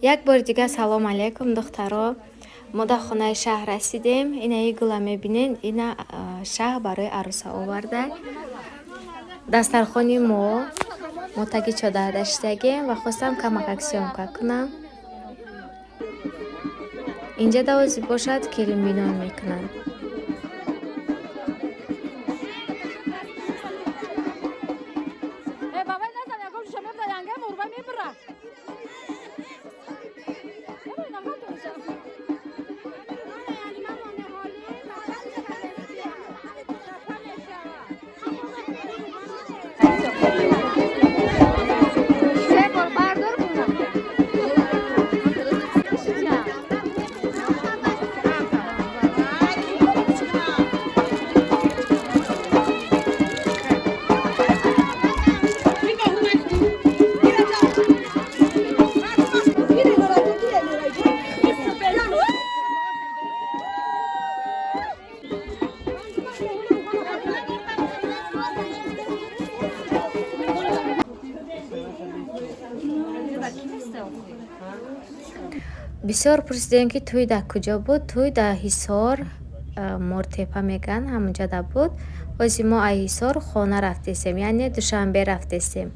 Як бори дигар салом алейкум, духтаро. Мо дар хонаи шаҳ расидем. Инаи гула мебинед, ина шаҳ барои арӯса оварда. Дастархони мо таги чодар даштагем ва хостам камакак съёмка кунам. Инҷа давози бошад, келинбинон мекунанд. Бисёр пурсидем, ки тӯй дар куҷо буд. Тӯй дар Ҳисор, Мортепа мегӯянд, ҳамонҷода буд. Ҳози мо аз Ҳисор хона рафтесем, яъне Душанбе рафтесем.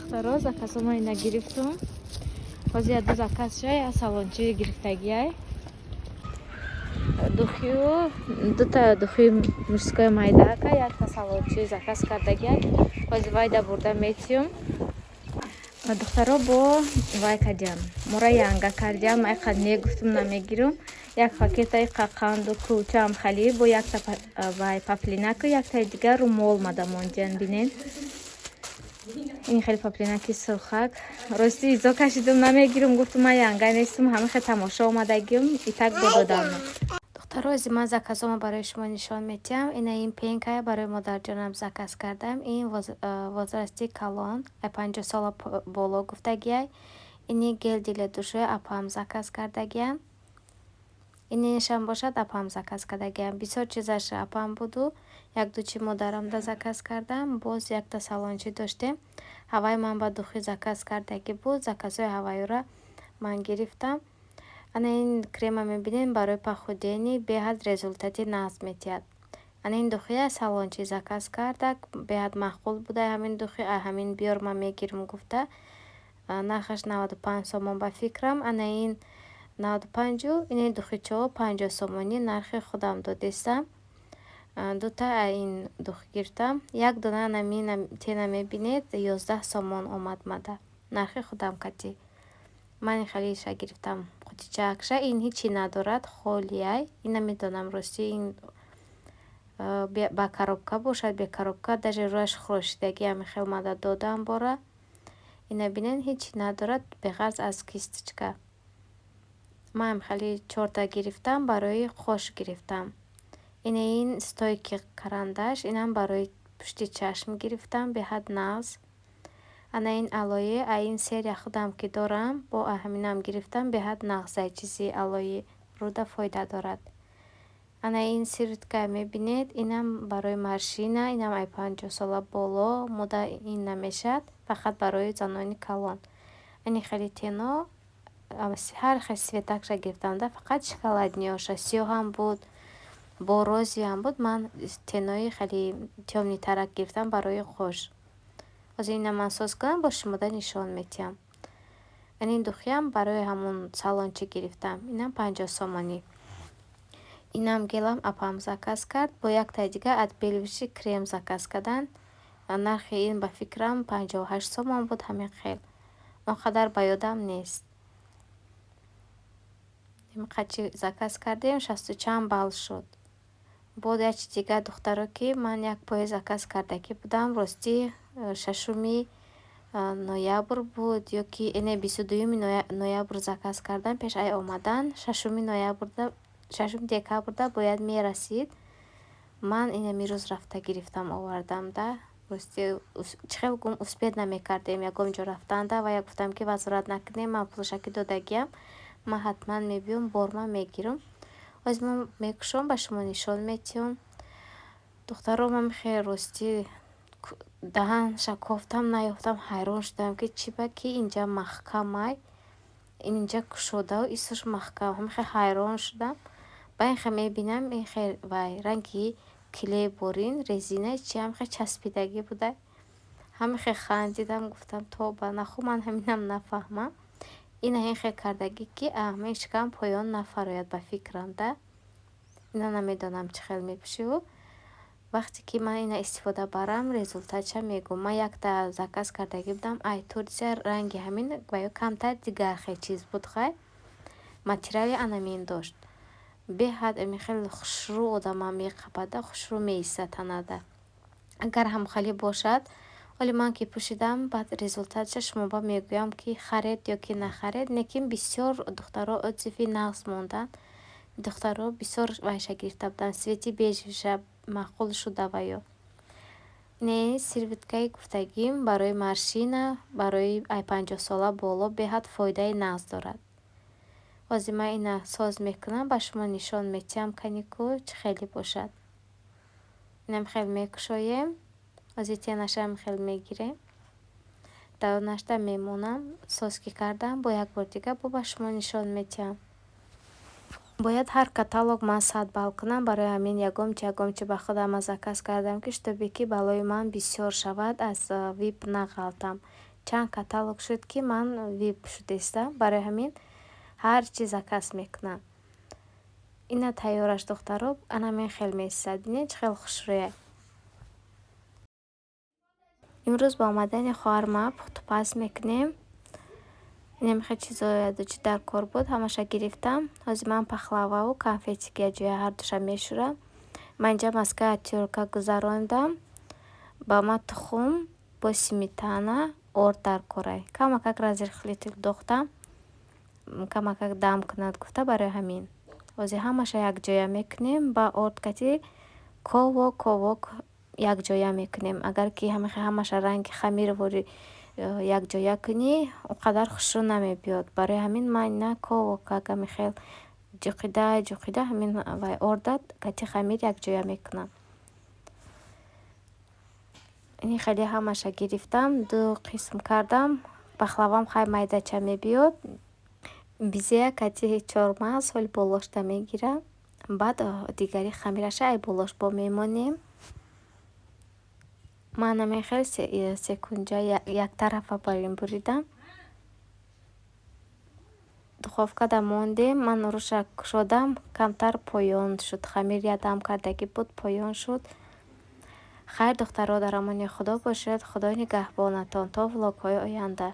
Духтаро, заказома ина гирифтум. Ҳозир яду заказ шай, салончи гирифтагиай. Духию, дута духи мужской майдака, якта салончи заказ кардагиай. Ҳозир вайда бурда метиём. Духтаро, бо вай кардиям. Мора янга кардиям, айқа не гуфтум, намегирам. Як пакетаи қақанду кулчаам хали, бо якта вай паплинаку яктаи дигар румол мада мондиан, бинен. Ин хеле паплинаки сурхак. Рости, изо кашидум, намегирам гуфтум, ман янга нестум, ҳама хел тамошо омадагим, итак бо додам. Духтаро, ози ман заказома барои шумо нишон медиҳам. Ина ин пенкая барои модарҷонам заказ кардам. Ин возрасти калон, ай 50 сола боло гуфтагиай. Ини гель для душа апам заказ кардагиам. Инишам бошад, апам заказ кардагиам. Бисёр чизаш апам буду, якду чи модарамда заказ кардам. Боз якта салончӣ доштем. Ҳавай ман ба духи заказ кардагӣ буд. Заказҳои ҳавайёра ман гирифтам. Ана ин крема мебинем, барои похудение, беҳад результати нағз метиҳад. Ана ин духия салончӣ заказ кардак, беҳад маъқул буда ҳамин духи, ҳамин биёр, ман мегирам гуфта. Нархаш 95 сомон ба фикрам. Ана ин 95-у, ини духичаҳо 50 сомонӣ, нархи худам додистам. Дута ин духи гирифтам. Як дона анамин тена мебинед, 11 сомон омад мада. Нархи худам катӣ. Ман ин хелиша гирифтам. Қутичаакша ин ҳичи надорад, холиай. Ин намедонам, ростӣ, ин ба коробка бошад, бе коробка, даже рӯяш хурошидагӣ ҳамин хел мада додам бора. Ина бинед, ҳичи надорад, беғарз аз кисточка. Ман хеле чорта гирифтам, барои қош гирифтам. Ина ин стойки карандаш, инам барои пушти чашм гирифтам, беҳад нағз. Ана ин алоэ, а ин серия худам ки дорам, бо ҳаминам гирифтам, беҳад нағзай, чизи алоэ рӯда фоида дорад. Ана ин сыворотка мебинед, инам барои морщина, инам ай 50 сола боло, мода ин намешавад, фақат барои занони калон. Ини хеле тено, ҳар хел цветакша гирифтам да, фақат шоколадныйоша, сиёҳам буд, бо розовыйам буд, ман тенои хеле тёмныйтарак гирифтам барои қош. Ҳозир ина ман соз кунам, бо шумода нишон медиҳам. Ин духиам барои ҳамон салончӣ гирифтам, инам 50 сомонӣ. Инам гелам апам заказ кард, бо яктаи дига отбеливающий крем заказ карданд. Нархи ин ба фикрам 58 сомон буд, ҳамин хел. Он қадар ба ёдам нест. Қачи заказ кардем, шасту чанд балл шуд. Боз як чиз дигар, духтаро, ки ман як пояс заказ кардагӣ будам, ростӣ, 6 ноябр буд ё ки не, 22 ноябр заказ кардам, пеш ай омадан, 6 ноябрда, 6 декабрда бояд мерасид. Ман инами рӯз рафта гирифтам, овардам да. Рости, чӣ хел гум, успеть намекардем ягон ҷо рафтанда ва я гуфтам, ки возврат накунем, ман пулашаки додагиам, ман ҳатман мебиём, борма мегирам. Ҳозир ман мекушом, ба шумо нишон медиҳам. Духтаро, ман хеле, ростӣ, даҳанша кофтам, наёфтам, ҳайрон шудам, ки чӣ ба ки инҷа маҳкамай, инҷа кушодау исош маҳкам. Ҳама хел ҳайрон шудам. Ба ин хел мебинам, ин хел вай ранги клей борин, резина чи ҳам хел часпидагӣ буда. Ҳама хел хандидам, гуфтам: «Тоба, нахӯ, ман ҳаминам нафаҳмам». Ина ин хел кардагӣ, ки ҳамаи шикам поён нафарояд, ба фикрам да. Ина намедонам, чӣ хел мепӯшиву. Вақте ки ман ина истифода барам, результатша мегӯм. Ман якта заказ кардагӣ будам ай Турсия, ранги ҳамин ва ё камтар дигар хел чиз буд, хай материали анамин дошт. Беҳад ами хеле хушрӯ одама меқапада, хушрӯ меистад танада. Агар ҳамхелӣ бошад, вале ман ки пӯшидам, баъд результатша шумоба мегӯям, ки харед ё ки нахаред. Лекин бисёр духтаро отзыви нағз монданд. Духтаро бисёр вайша гирифта буданд, цвети бежевыйша маъқул шуда ва ё. Не, сыворотка гуфтагим барои морщина, барои ай 50 сола боло беҳад фоидаи нағз дорад. Ҳозир ман ина соз мекунам, ба шумо нишон медиҳам, канику чӣ хеле бошад. Инам хел мекушоем, ҳозир тенашам хел мегирем. Давонашда мемонам, соз ки кардам, бо як бор дига бо ба шумо нишон медиҳам. Бояд ҳар каталог ман 100 балл кунам, барои ҳамин ягончи ягончи ба худам заказ кардам, ки чтобы ки баллои ман бисёр шавад, аз вип нағалтам. Чанд каталог шуд, ки ман вип шудестам, барои ҳамин ҳар чи заказ мекунам. Ина тайёраш, духтаро, анамин хел месизад. Бинед, чӣ хел хушрӯя. Имрӯз ба омадани хоҳарма пухтупаз мекунем. Инамихел чизое чи дар кор буд, ҳамаша гирифтам. Ҳозир ман пахлававу конфетик якҷоя ҳардуша мешӯрам. Ман инҷа маска тёрка гузарондам. Ба ман тухм бо сметана, орд дар корай. Камакак разрыхлитель дохтам, камакак дам кунад гуфта, барои ҳамин. Ҳозир ҳамаша якҷоя мекунем, ба орд кати ковок ковок якҷоя мекунем. Агар ки ҳамаша ранги хамирвори якҷоя кунӣ, он қадар хушрӯ намебиёд. Барои ҳамин ман ина ковокак ҳамихел ҷуқида ҷуқида ҳамин вай орда кати хамир якҷоя мекунам. Ини хеле ҳамаша гирифтам, ду қисм кардам. Пахлавам хай майдача мебиёд. Безея кати чормағз ҳоли болошта мегирам. Баъд дигари хамираша ай болош бо мемонем. Ман ҳамин хел секунҷа яктарафа барин буридам. Духовкада мондем. Ман руша кушодам, камтар поён шуд. Хамир ядам кардагӣ буд, поён шуд. Хайр, духтаро, дар амони Худо бошед. Худо нигаҳбонатон то влогҳои оянда.